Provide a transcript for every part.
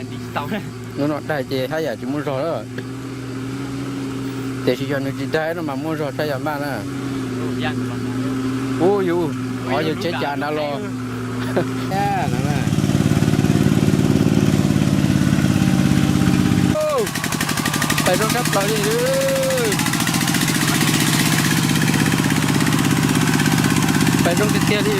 Hnub no daig ces haj yam tsis muaj zog lawm. Tiam sis yog nws tsis daig no mas muaj zog tshaj yam maj na. Ub yus, o yog tsheb cav nrad los. Pais zoo tshaj plaws li. Pais zoo tiag tiag li.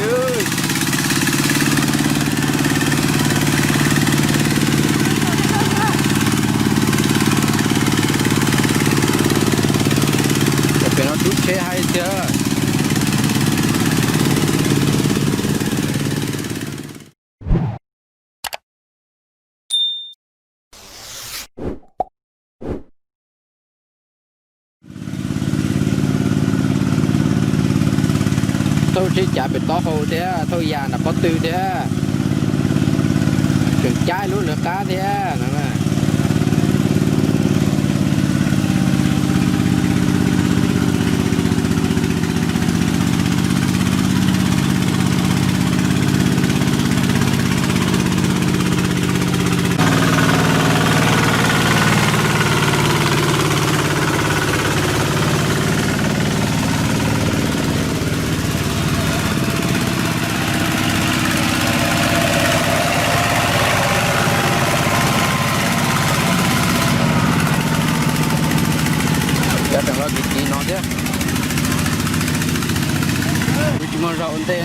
Pem no tub tsheb hais tiag. Thauj tsheb cav pem taub hau thiab thauj yas nram pob tw thiab. Tseem cab lub lawv qab thiab no. Cov tseem los tiv tiv no thiab. Tsis muaj zog ua ntej.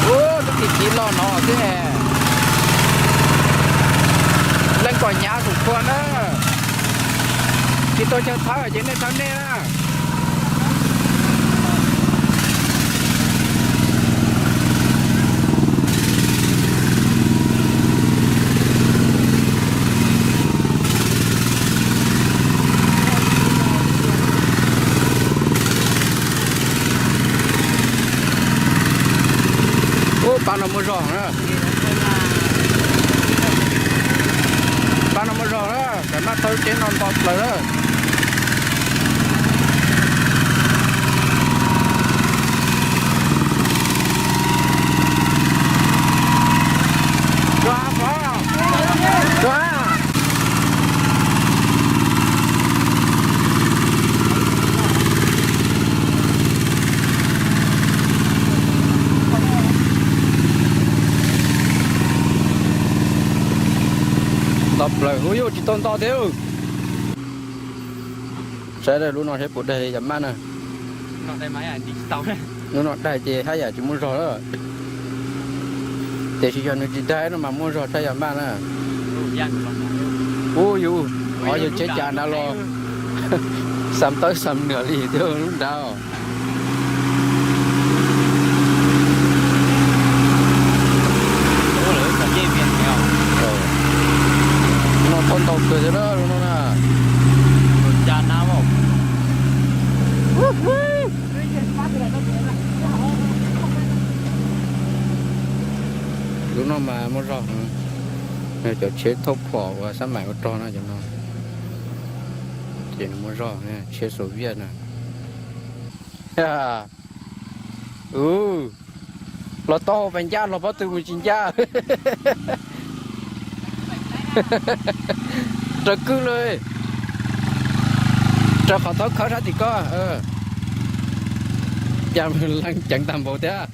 Ub, lub tiv tiv los no thiab. Leej kom hnyav tus kua na. Tsis tau chaw thawb ces nej thawb nej na. Ub, pab no muaj zog na. Pab no muaj zog na, kav maj thawb tsheb no nto plaws na. Nto plaws, ub, yuj tsis tau nto thiab. Saib lub no seb puas daig li cov maj na. Lub no daig ces haj yam tsis muaj zog lawm. Tiam sis yog nws tsis daig no mas muaj zog tshaj yam maj na. Ub yus, o yog tsheb cav nrad los. Xam tawb xam nws li thiab lub nrad. No thauj ntau kawg thiab lub no na. Lub no mas muaj zog, cov tsheb thauj phom uas sab maim ua rog no cov no. Ces nws muaj zog, tsheb Xov Viaj na. Ub, los tau pais ncaj los pob tw mus tsis ncaj. Raws kwj lawm. Rau qhov thaub khawb sab tim ko. Cas leej ceev tag npaum thiab.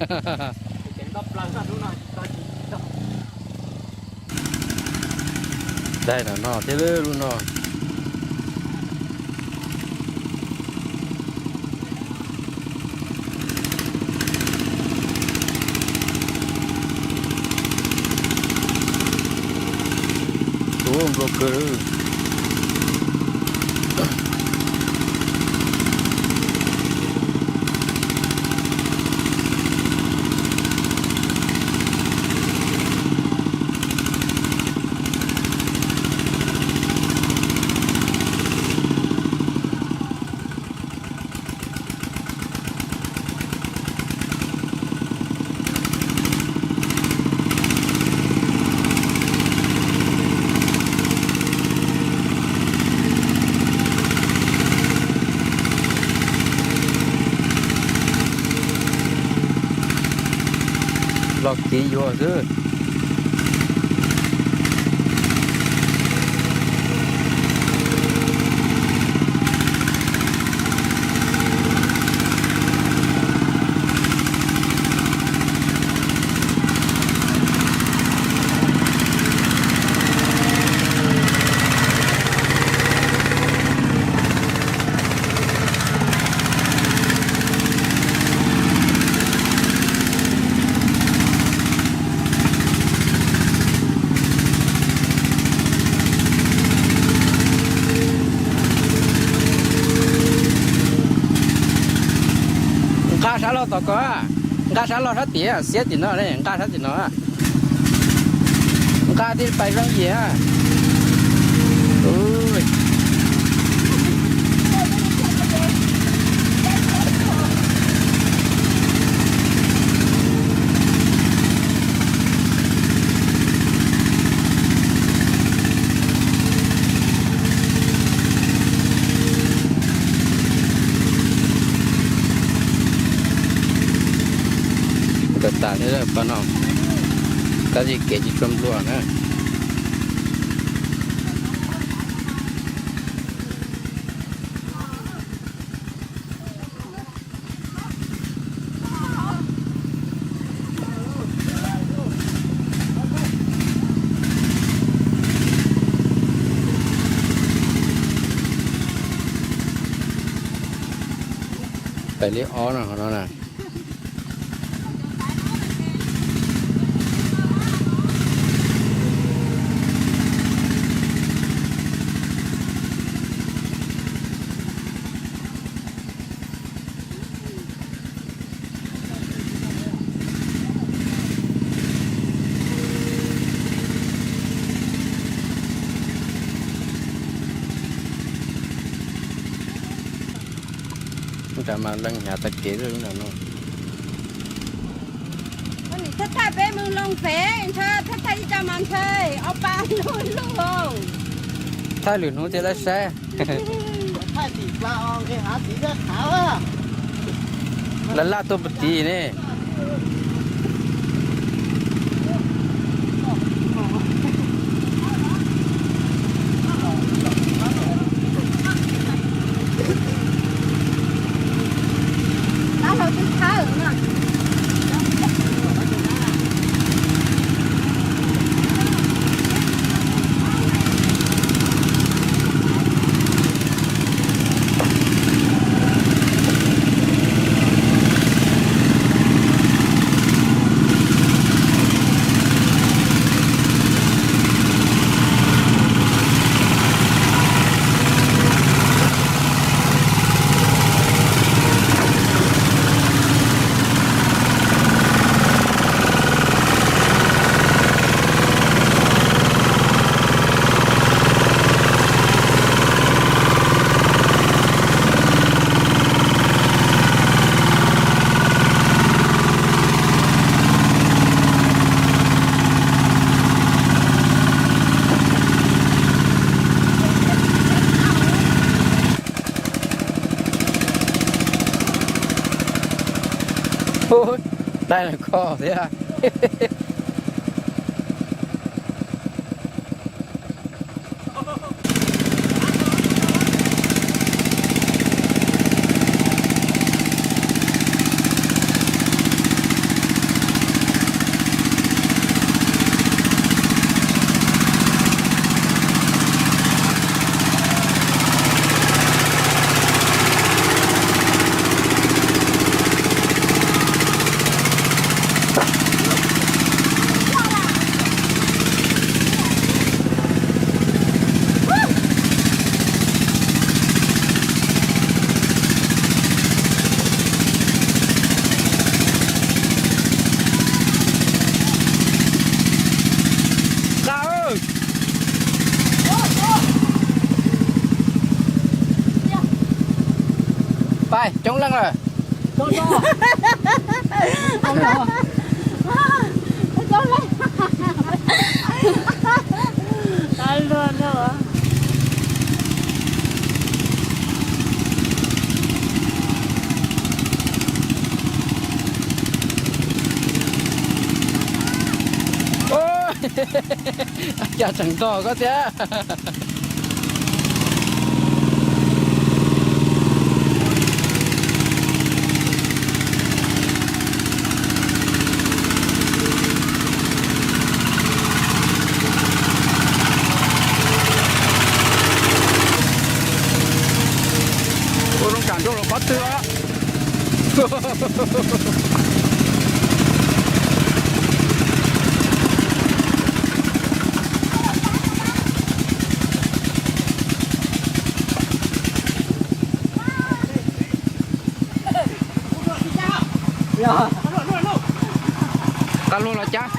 Daig no no thiab lub no. Ub, nplua kawg. Los kiv yuav xwb. Nqa sab los tom ko, nqa sab los sab tim, xiab tim no ne, nqa sab tim no. Nqa tij pais zoo yim. Nkawd tas thiab pab no, tab sis kev tsis tshua nplua na. Pais li ob no no na. Ua cas mas leej hnyav tag kev lub no no. Thaj thaj peb mus loo pem ntshe thaj thaj ib co mas ntshe ob peb lub lub. Thaij lwm hnub thiaj li saib. Laj laj tuaj puag tid ne. Dai lawm koj thiab. Coob leej lawm. Cas tseem ntog koj thiab. Ua zoo tsam nrog los qhov twg os. Qab luaj los cab.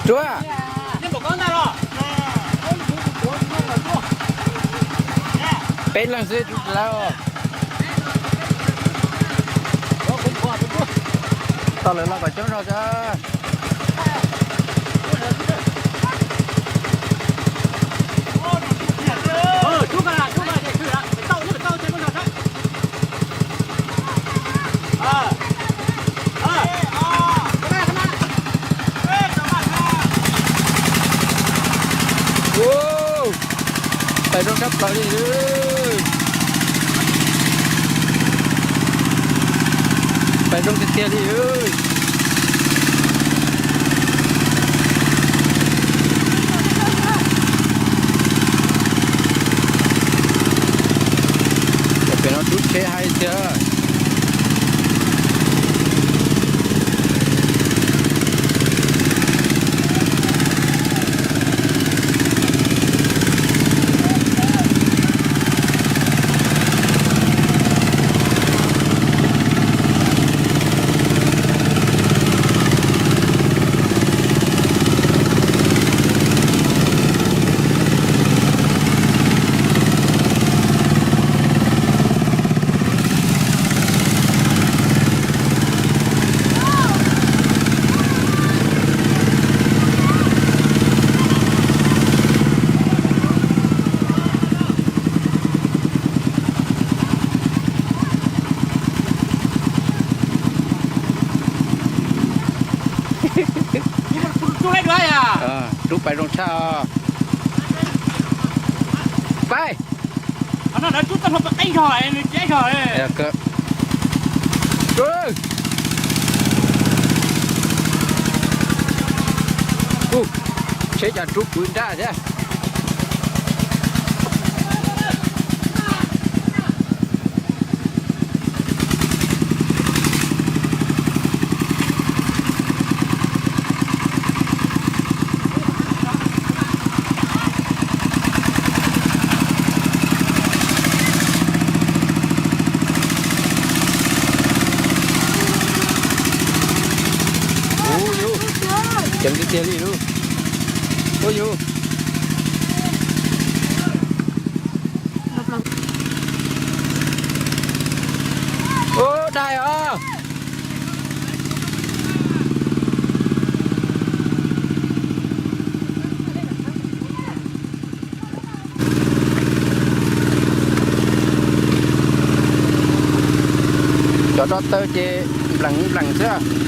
Tsuab, peb leeg xwb tsuab lawm. Tos lawv los kom coob zog xwb. Pais zoo tshaj plaws li. Pais zoo tiag tiag li. Cov pem no rub tsheb haib tiag. Rub pais zoo tshaj. Pais. Tsheb cas rub kwv nraj thiab. Ub, ceev tiag tiag li lub. Ub yus. Ub, dai os. Cov roj taw ces nplees nplees xwb.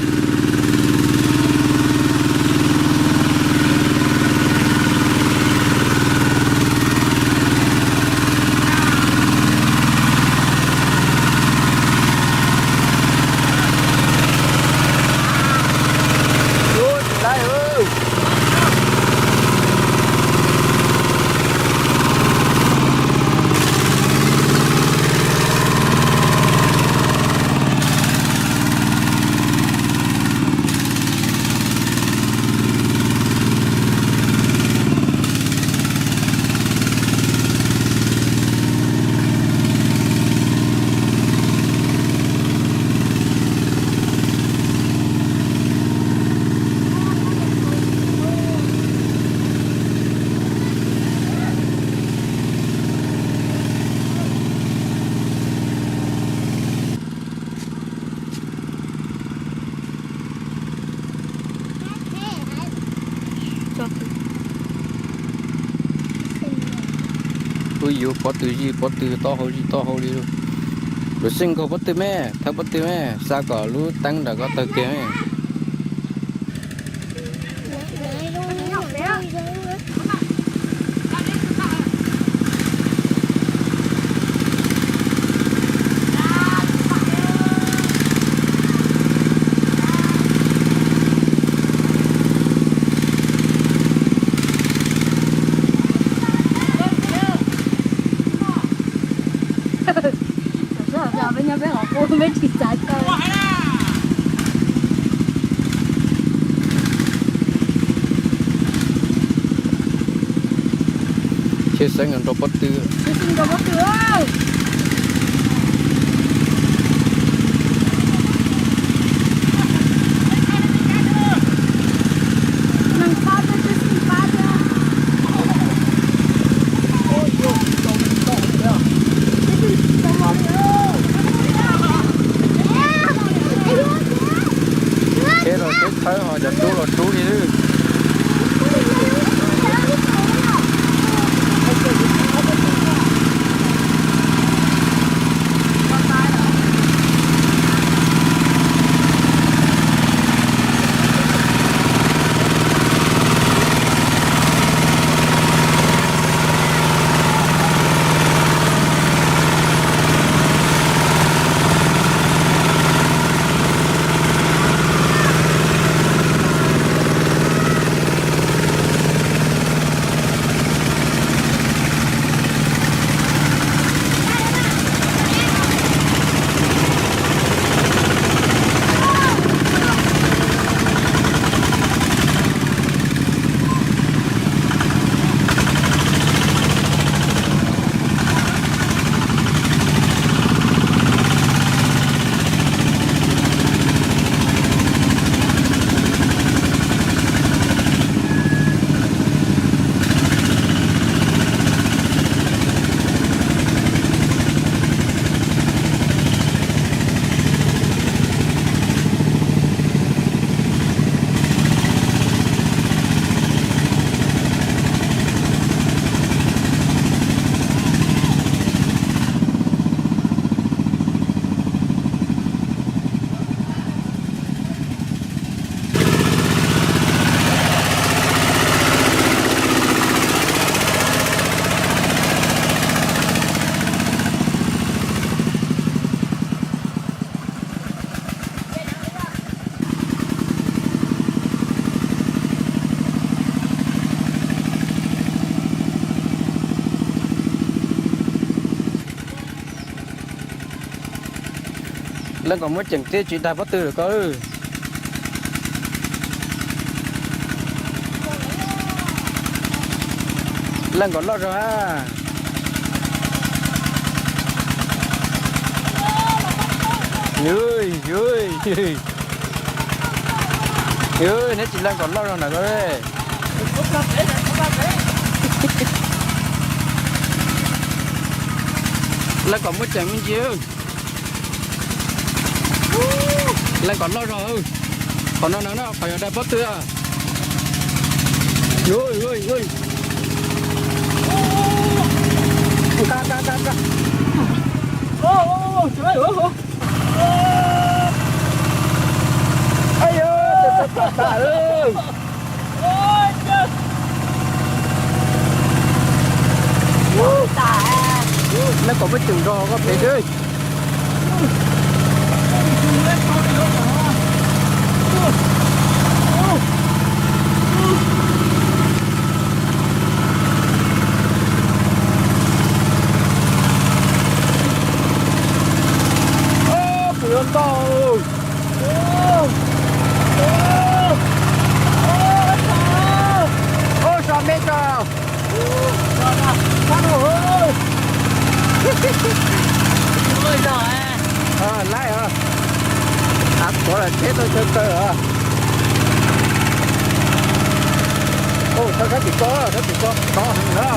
Wb yuav pob tw zij pob tw, taub hau zij taub hau li. Lus xij nkaug pob tw me, thawb pob tw me, xa kom lub teeb nram koj tawg kiag me. Peb nyob peb qhov qub peb tsis xav tau. Cia xeeb nrau pob tw. Tsheb los tsheb thawb ho cov rub los rub li lawm. Leej kom muab ceem tib tsis dag pob tw lawm koj. Leej kom loj zog a. Neb tsis leej kom loj zog ntawm koj. Leej kom muab ceem me ntsis. Leej kom loj zog. Qhov no no qhov yog dag pob tw. Leej kom muab ceem nrog koj pem xwb. Kuv yuav ntau. Ub, so me tso. Laib os. Av tuav lawm tsheb tau chaw kaw os. Ub, thawb sab tim ko, thawb tim ko, tod heev na.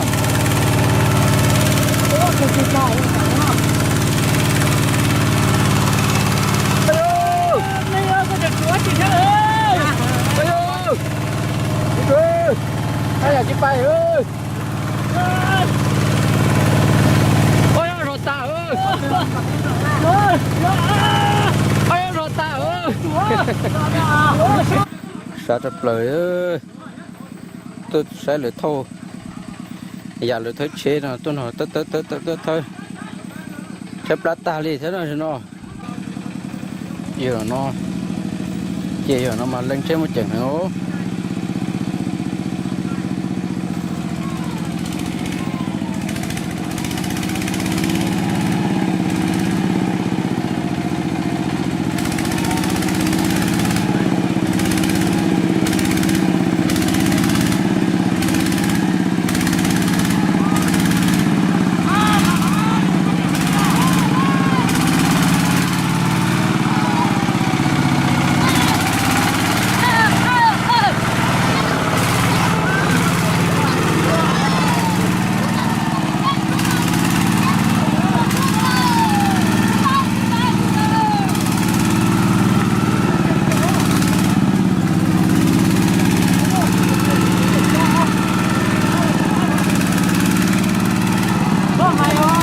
Pais, oj, zog tas, oj, zog tas, sab rau plaws. Tuaj saib lawv thauj, yam lawv thawb tsheb no tuaj no, thawb, thawb plab tag li thiab no. Yog no, ces yog no mas leej tsheb muaj ceem heev os.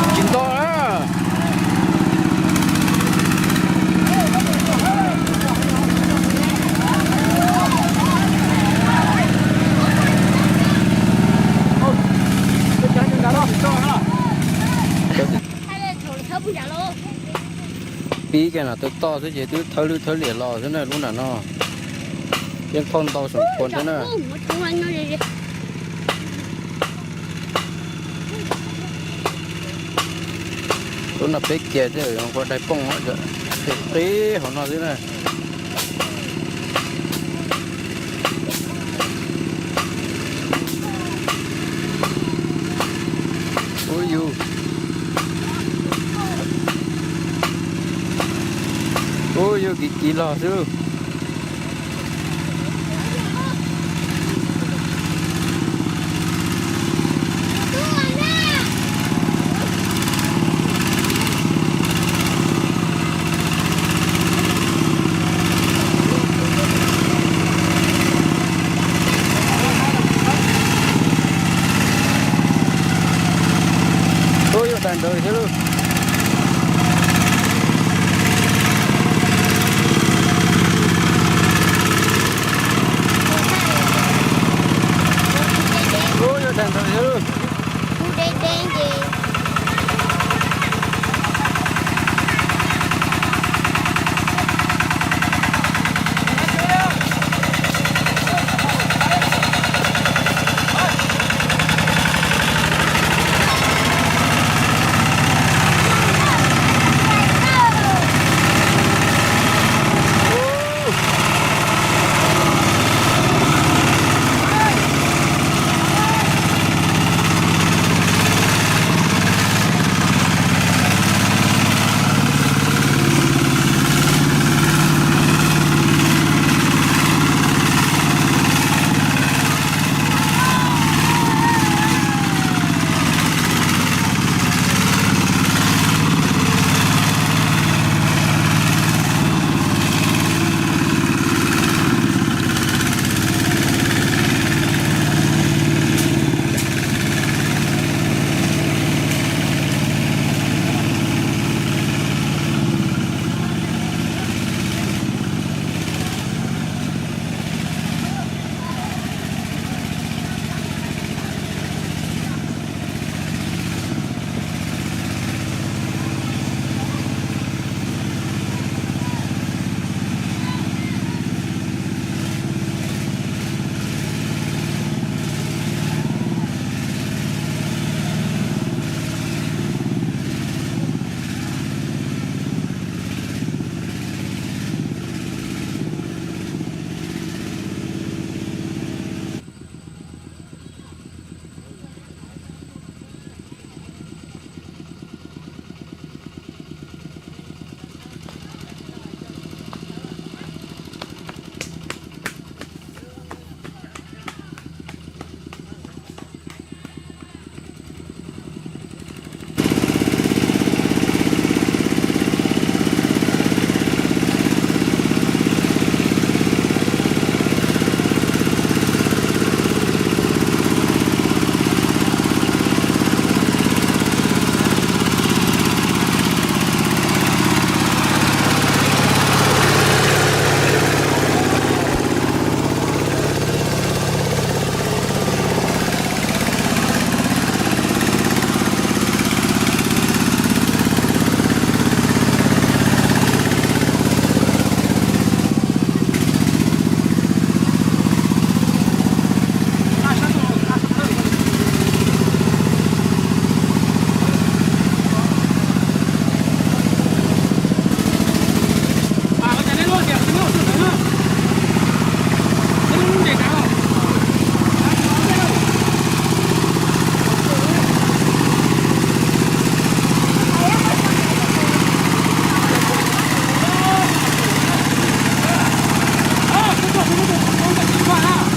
Tsis nto na. Pib kiag no twb toj xwb ces twb thawb lwj thawb liam los xwb na lub nram no. Yeej thauj ntau saum kua thiab na. Lub no peb kiag thiab, ua daig pooj, qib hauv no xwb na. Ub yug, ub yug kiv kiv los xwb. Ub yug tas ntawd thiab lauj.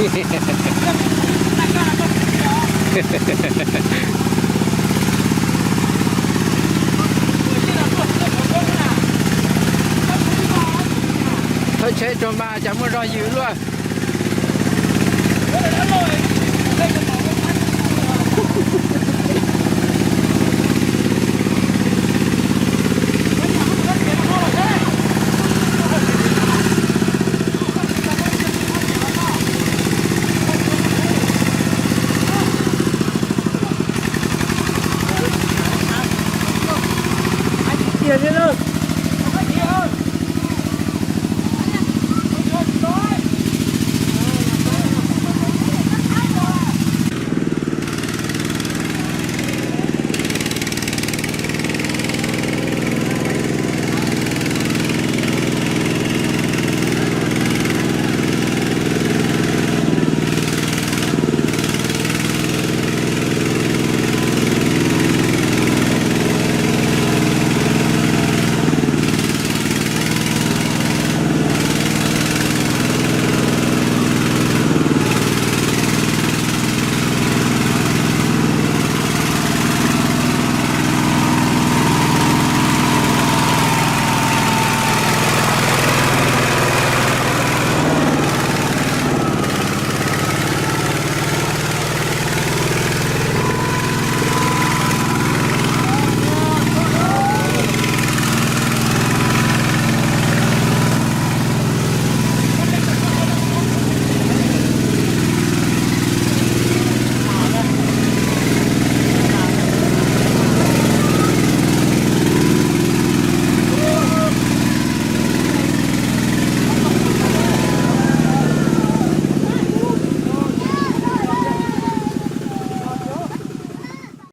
Thawj tsheb rau mas cas muaj zog ywm luaj.